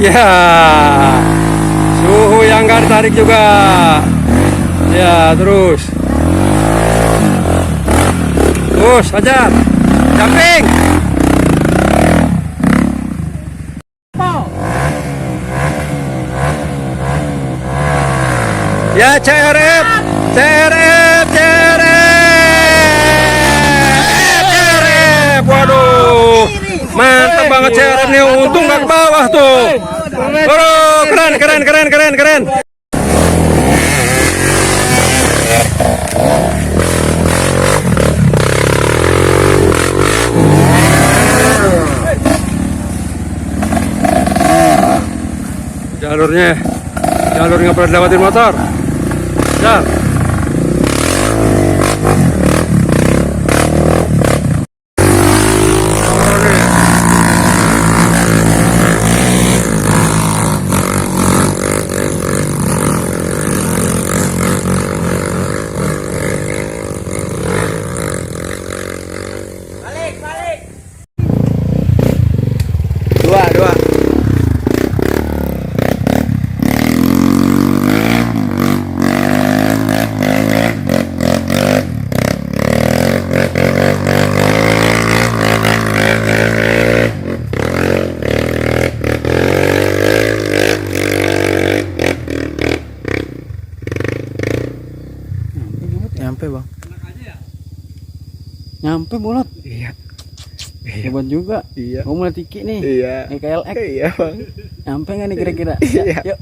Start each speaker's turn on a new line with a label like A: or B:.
A: Ya, suhu yang nggak ditarik juga. Ya, terus hajar, jumping. Ya, CRF. Waduh, mantap banget CRF nih. Untung nggak ke bawah tuh. Oh, keren. Jalur nggak pernah dilewatin motor. Ya. Dua.
B: Nyampe bang. Nyampe bolot.
A: Iya.
B: Hebat juga.
A: Iya.
B: Mau mulai tiki nih.
A: Iya.
B: KLX.
A: Iya bang.
B: Nyampe nggak nih kira-kira?
A: Iya.
B: Yuk.